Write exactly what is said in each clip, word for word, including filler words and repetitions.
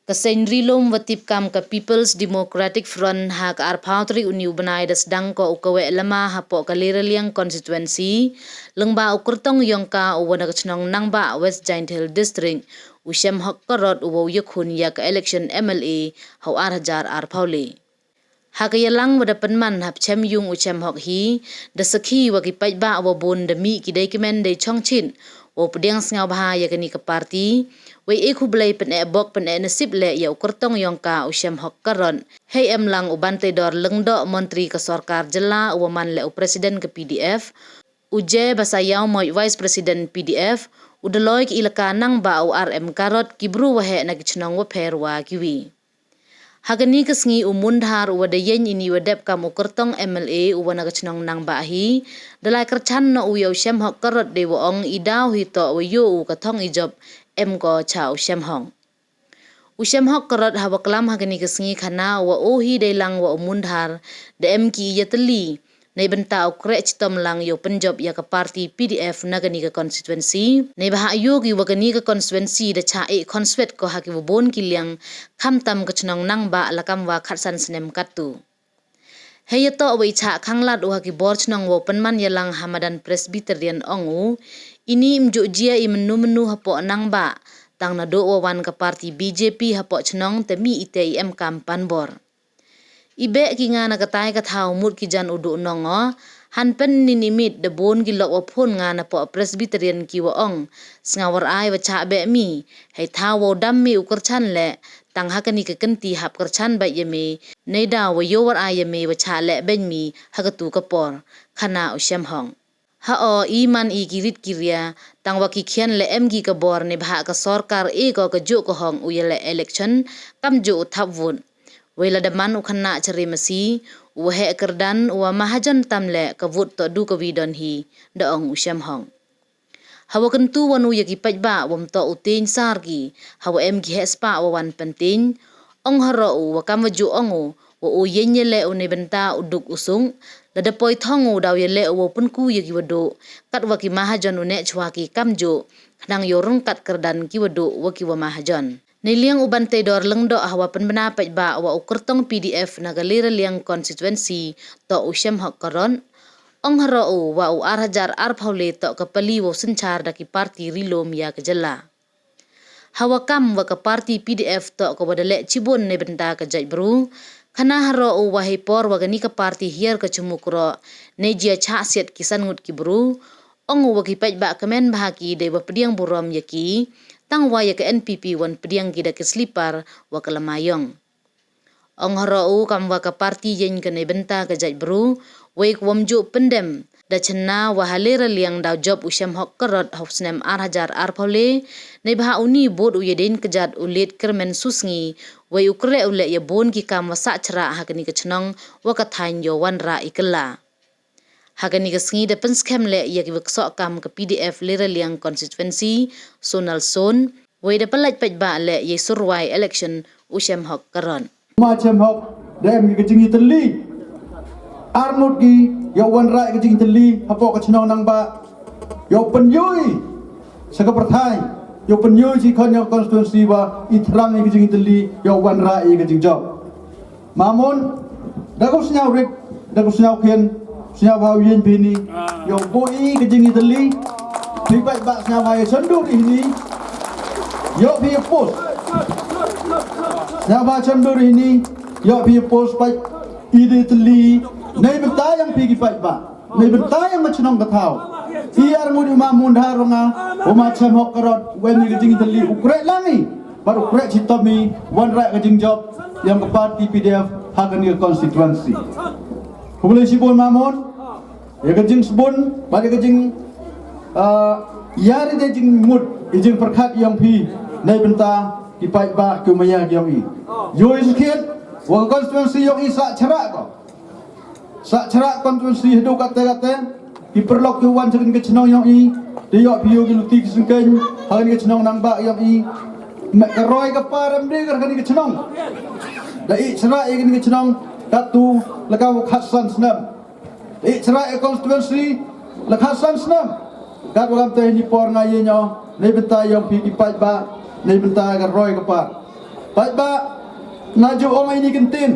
Ka seng ri lum wa tip kam ka People's Democratic Front ha ka arphew tarik u ni u bnai da sdang ko u kaweh lama hapoh ka Liraliang constituency, lyngba u kyrtong yong ka u wa na ka chnong Nangbah West Jaintia Hills District, u Shemhok Karot u wa u yakhun ya ka election M L A ha u ar hajar arphew le. Ha ka yalang wa da pynman hap chem yung u Shemhok hi, da sakhi wa ki paidbah wa bun da mih ki dei ki men dei chong chin, wa u pdiang sngewbha ya kani ka party, wei e khublei pyneh bok pyneh nasib le ya u kyrtong yong ka u Shemhok Karot. Hei em lang u Banteidor Lyngdoh, montri ka sorkar jylla u wa man le u president ka P D F, u J Basayaw Moit, vice president P D F, u daloi ki ilaka Nangbah u R M Karot, ki bru wa heh na ki chnong wa pher wa kiwi. Ha kani ka sngi u Mundhar u wa da yeng ini wa dep kam u kyrtong M L A u wa na ka chnong Nangbah hi, da lai kyrchan no u ya u Shemhok Karot dei wa ong i daw hi to wa yo u ka thong i jop em ko cha u Shemhok. U Shemhok Karot ha wa klam ha kani ka sngi khana u wa o hi dei lang wa u Mundhar da em ki ya teli, nei bynta u kreh chitom lang yow pynjop ya ka party P D F na kani ka constituency, nei ba ha yo ki wa kani ka constituency da cha e khonswet ko ha ki wa bun ki liang, khamtam ka chnong Nangbah la kam wa khatsan snem kattu. Hei ya to wa i cha khanglat u ha ki bor chnong wa pynman ya lang ha madan Presbyterian ong u, ini im ju jia i menu menu hapoh Nangbah, tang na do wa wan ka party B J P hapoh chnong te mi i te i em kam pan bor. I beh ki nga na ka tai ka thaw mut ki jan u duh nong o, han pen ni ni mit da bun ki lok wa phun nga na poh Presbyterian ki wa ong, sngaw war ai wa chah beh mi, hei thaw wa u dam mi u kyrchan le, tang ha kani ka kynti hap kyrchan bait ya mi, nei daw wa yo war ai ya mi wa chah le beng mi ha ka tu ka por, khana u Shemhok. Ha o i man i ki rit ki ria, tang wa ki khian le em ki ka bor ne bha ka sorkar e ko ka juk ka hong u ya le election, kam juk u thap vote. Wei la da man u khana chari masi, u heh kyrdan, u wa mahajon tam le ka vote to du ka wi don hi, da ong u Shemhok. Ha wa kyntu wan u ya ki paidbah, wa mto u teng sar ki, ha wa em ki heh spa wa wan pynting, ong haro u, wa kam wa ju ong u, wa u yeng ya le u nei bynta u duk u sung, la da poi thong u daw ya le u wa pynku ya ki wa du, kat wa ki mahajon u ne chwa ki kam ju, khnang yow rung kat kyrdan ki wa du wa ki wa mahajon. Nei liang u Banteidor Lyngdoh ha wa pynbna paidbah wa u kyrtong P D F na ka Liraliang constituency to u Shemhok Karot, ong haro u wa u ar hajar arphew le to ka pali wa u synchar da ki party ri lum ya ka jylla. Ha wa kam wa ka party P D F to ka wa da leh chibun nei bynta ka jaitbru, khana haro u wa hei por wa kani ka party hiar ka chmu kro, nei jia chah siat ki san ngut ki bru, ong u wa ki paidbah kmen bha ki dei wa pdiang burom ya ki, tang wa ya ka N P P wan pdiang ki da ki slipar wa ka lama yong. Ong haro u kam wa ka party yeng ka nei bynta ka jaitbru, wei ka wam ju pyndem, da chynna wa ha Liraliang daw jop u Shemhok Karot ha u snem ar hajar arphew le, nei bha u ni bud u ya dien kjat u Late Kyrmen Susngi, wei u kreh u leh ya bun ki kam wa sah chra ha kani ka chnong, wa ka thain yow wan rah i kylla. Ha kani ka sngi da pynskhem le ya ki wa ksoh kam ka P D F Liraliang constituency, Sonal Son, wei da pynlait paidbah le ya i surwai election u Shemhok Karot. Ma Shemhok, da em ki ka jingiteli. Armut ki, yow wan rah ka jingiteli, hapoh ka chnong Nangbah. Yow pynyoi, sa ka pyrthai, yow pynyoi chi khon yow constituency wa, i thrang i ka jingiteli, yow wan rah i ka jingjop. Mamun, da ku sñiaw rit, da ku sñiaw khian, sñiaw ba u yin bini, yow boi ka jingiteli, phi paidbah sñiaw ba ya chondur ini, yow phi ya pos. Sñiaw ba chondur ini, yow phi ya pos paid, i de teli, nei bynta yang phi ki paidbah. Nei bynta yang ma chnong ka thaw. I ar ngut u Mamun Dhar nga, u Ma Shemhok Karot, wen i ka jingiteli u kreh lang i. Bad u kreh chitom i, wan rah ka jingjop, yang ka party P D F, ha kani ka constituency. Khublei shibun Mamun, ya ka jingsbun, bad ya ka jing, ah, ya ri de jingmut, i jingpyrkhat yang phi, nei bynta, ki paidbah, ki maya yang i. Yow i sakhiat, wa ka constituency yang i sah chra ko. Sah chra constituency haduh kate kate, ki pyrlok ki wan cha kani ka chnong yong i, te yoh phi yoh ki luti ki syngkeiñ, ha kani ka chnong Nangbah yong i, me ka roi ka par em de ka kani ka chnong. Da i chra i kani ka chnong, katu, la ka wa khatsan snem. Da i chra i constituency, la khatsan snem. Kat wa kam te ni por nga ye nyo, nei bynta yong phi ki paidbah, nei bynta ka roi ka par. Paidbah, nga ju ong ïa kane ka ktien.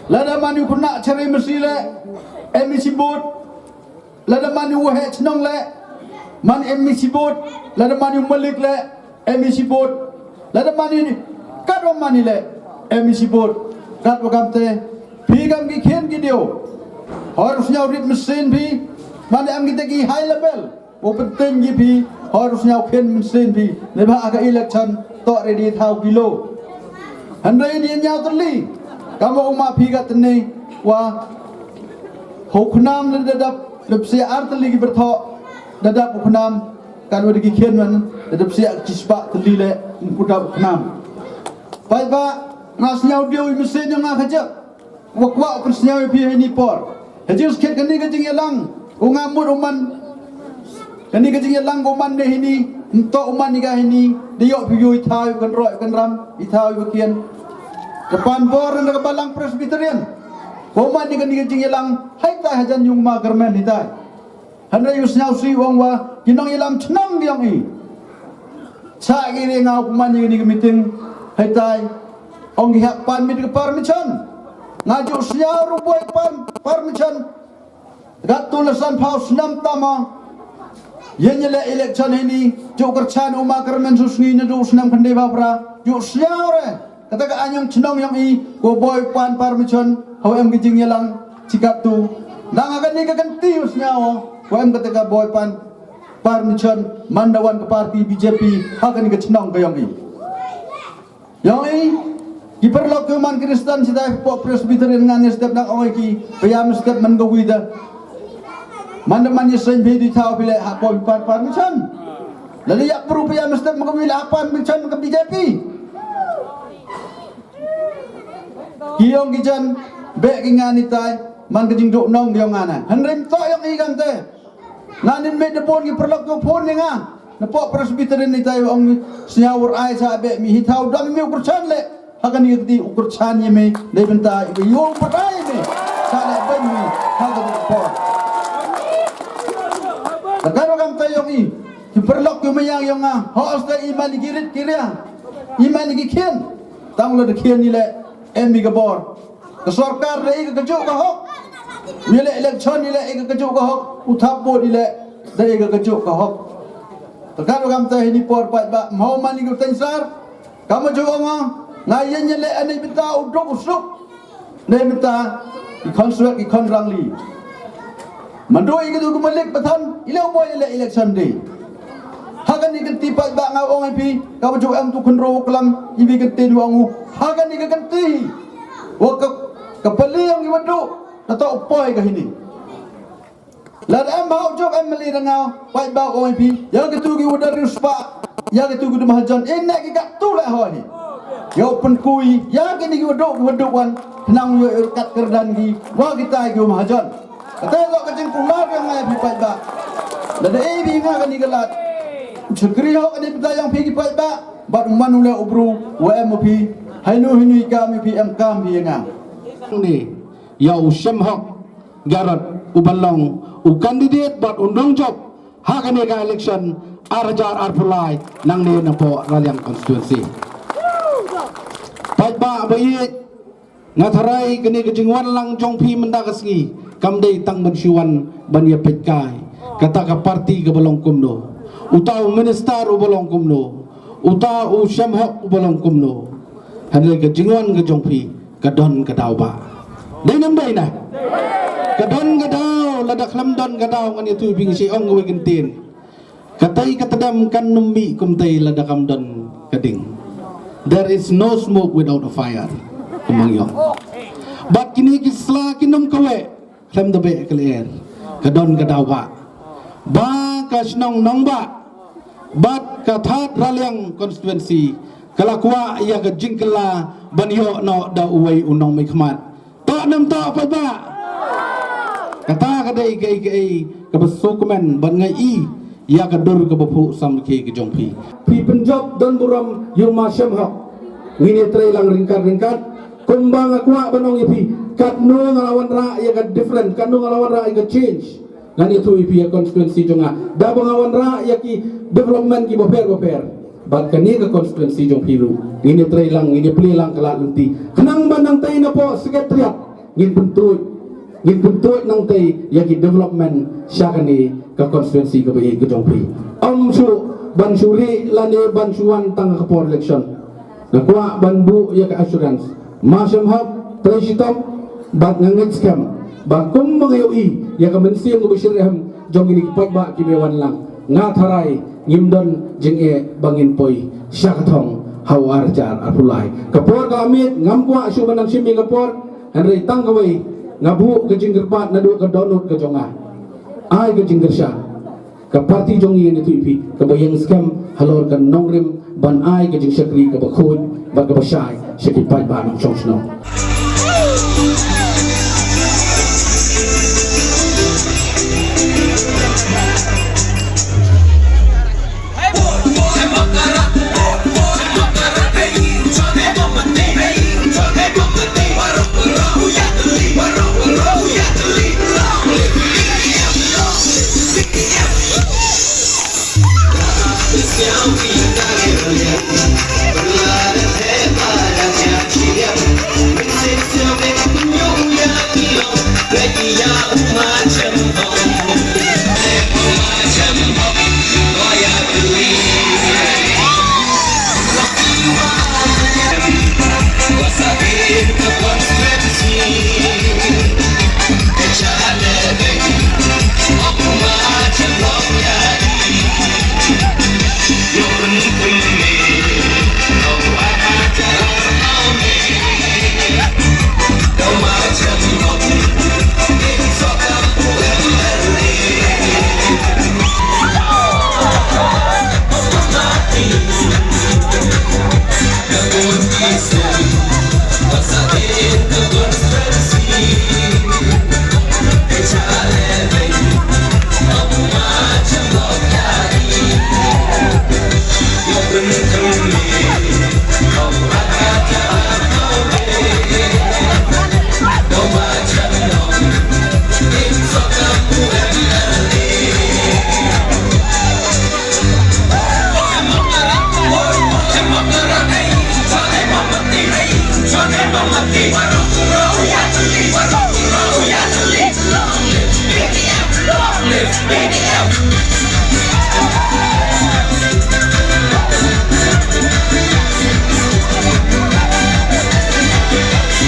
Lada man u khynnah Chari Masi leh, M E C vote. Lada man u heh chnong leh, man M E C vote. Lada man u Malik leh, M E C vote. Lada man i katba man i leh, M E C vote. Katba kam te, phi kam ki khien ki diaw. Hooid, sngew rit mynsiem phi, man em kita ki high level. U pynthei ki phi, hooid, sngew khien mynsiem phi. Neibhah ka election, toh ready thaw kilo. Hynrei ni ñiaw tylli. Kam u ma phi ka tynne, wa. Hok nam da dap, dap sia ar tylli ki bertho, da dap u nam. Kan wada ki khien man, da dap sia ki spah tylli leh, u dap nam. Paidbah, nga sngew diaw i mynsiem nga ka jep. Wa kwah u pynsngew ïa phi ha ini por. Ha jingsngewkhet kane ka jingïalang, u nga mut u man. Kane ka jingïalang u man ne hini, nto u man ïa ka hini, da ïoh phi ïoh i thaw, kan roi, kan ram, i thaw, i bakian. Ka pan bor na ka Balang Presbyterian. U man ïa kane ka jingïalang, hai tai hajan yung ma kermen hi tai. Hynrei u sñiaw si u ong wa, ki nongïalam chnong ki ong i. Sa ki ri nga u pynman ïa kani ka meeting, hei tai. Ong ki hap pan mit ka permission. Nga ju sñiaw ruh boi pan permission. Gat tu la san phaw snem tama. Ïa ñi le election hini, ju kyrchan u ma kyrmen su sngi na du snem khynde ba pra. Ju sñiaw re. Kata ka anyong chnong yong i, ko boi pan permission, hawa em ka jingïalang, chikat tu. Nang ha kani ka kynti u sñiaw, ko em kata ka boi pan permission, man da wan ka party B J P, ha kani ka chnong ka yong i. Yong i, ki paralok ki man Kristan, sita pok Presbyterian ngan ni step nang ong i ki, payam step man ka wida. Man da man i sen bi di thaw bi le ha boi pan permission. Lali yak pru payam step man ka wila ha pan permission man ka B J P. Ki yong ki jan, beh ki ngan itai, man ka jingduk nong ki yong ngan. Hynrei to yong i kan te. Ngan in me de pon ki perlok ki pon ni nga. Na pok Presbyterian itai ong sñiaw wur ai sa beh mi hi thaw dang mi u kyrchan le. Ha kani ka kti u kyrchan ïa me, dei bynta i ka yong patai me. Sa le beng me, ha kani ka por. Ka kano kam tai yong i, ki perlok ki mayang yong nga, ho asta i man i ki rit ki ria. I man i ki khian. Tang la de khian i le, em i ka bor. Ka sorkar da i ka kajuk ka hok. Ni le election i le i ka kajuk ka hok. U thap vote i le da i ka kajuk ka hok. Ka kano kam tai hini por paidbah, mhaw man i ka tensar. Kama ju ong nga, nga yen yen le ani bynta u duk u suk. Dei bynta i khon swek i khon rangli. Mandu i katu ku malik pathan, i le u boi i le election day. Ha kani ka kti paidbah nga ong i phi, kama ju em tu khynro klam, i bi ka kti du ong u. Ha kani ka kti. Wa ka, ka pali ong i wadu, na to u poi ka hini. Lada em hau jop em mali da nga, paidbah ong i phi, ïa katu ki wada riu spah, ïa katu ki wada mahajan, in ne ki kat tu le hoi. Ïa u pynkui, ïa kini ki wadu, ki wadu wan, khnang ïa u kat kyrdan ki, wa kita ki mahajan. Kata ïa ka jingpumar ïa nga ïa phi paidbah. Lada i bi nga kani ka lad. Chakri hok kani bynta ïa phi ki paidbah, bad man u le u bru, wa em u phi, hainu hainu i kam i phi em kam phi ïa nga. Ni, ïa u Shem Hok. Garot, u ban long u candidate bad u nongjop ha kane ka election ar hajar arphew lai nangne na poh Raliang constituency. Paidbah ba ïeit, nga tharai kane ka jingwan lang jong phi mynta ka sngi kam dei tang ban shu wan ban ïa peit kai kata ka party kaba long kumno, uta u minister uba long kumno, uta u Shem Hok uba long kumno. Hynrei ka jingwan ka jong phi ka don ka daw ba. Dei nam dei na. Ka don ka daw, lada khlem don ka daw ngan ïathuh ïa phi, ngi shu ong kawei ka ktien. Katei ka tdem kan ym mih kumtei lada kam don ka ding. There is no smoke without a fire. Kumba ngi ong. Bad kine ki sla kin ym kaweh. Khlem da beh ka lyer, ka don ka daw ba. Ba ka shnong Nongbah bad ka Thad Raliang constituency ka la kwah ïa ka jingkylla ban ïoh noh da uwei u nongmihkhmat. Toh nam toh paidbah. Kata ka dei kaei kaei kaba sngewkmen ban ngai i ïa ka dur kaba phuh samrkhie ka jong phi. Phi pynjop don burom ïa u ma Shem Hok. Ngin ïatrei lang ryngkat ryngkat. Kumba nga kwah ban ong ïa phi, katno nga la wanrah ïa ka different, katno nga la wanrah ïa ka change. Ngan ïathuh ïa phi ïa constituency jong nga. Da ba nga wanrah ïa ki development ki bapher bapher. Bad kane ka constituency jong phi ruh ngin ïa trei lang, ngin ïa plie lang ka lad lynti. Khnang ba nangtei napoh Secretariat ngin pyntuid, ngin pyntuid nangtei ïa ki development sha kane ka constituency kaba ïeit ka jong phi. Ym shu ban shu rieh lane ban shu wan tang ka por election. Nga kwah ban buh ïa ka assurance. Ma Shyam Hok, trei shitom, bad nga ngeit skhem ba kum ba nga ïohi ïa ka mynsiem kaba shyrkhei jong kine ki paidbah kiba wan lang, nga tharai ngim don jingeh ba ngin poi sha ka thong ha u ar hajar arphew lai. Ka por ka la miet, ngam kwah shuh ban nang shim ïa ka por, hynrei tang kawei nga buh ka jingkyrpad naduh ka dohnud ka jong nga. Ai ka jingkyrshan. Ka party jong ngi, ngi tuid phi, kaba ïeng skhem halor ka nongrim ban ai ka jingshakri kaba khuid bad kaba shai sha ki paidbah nongshong shnong.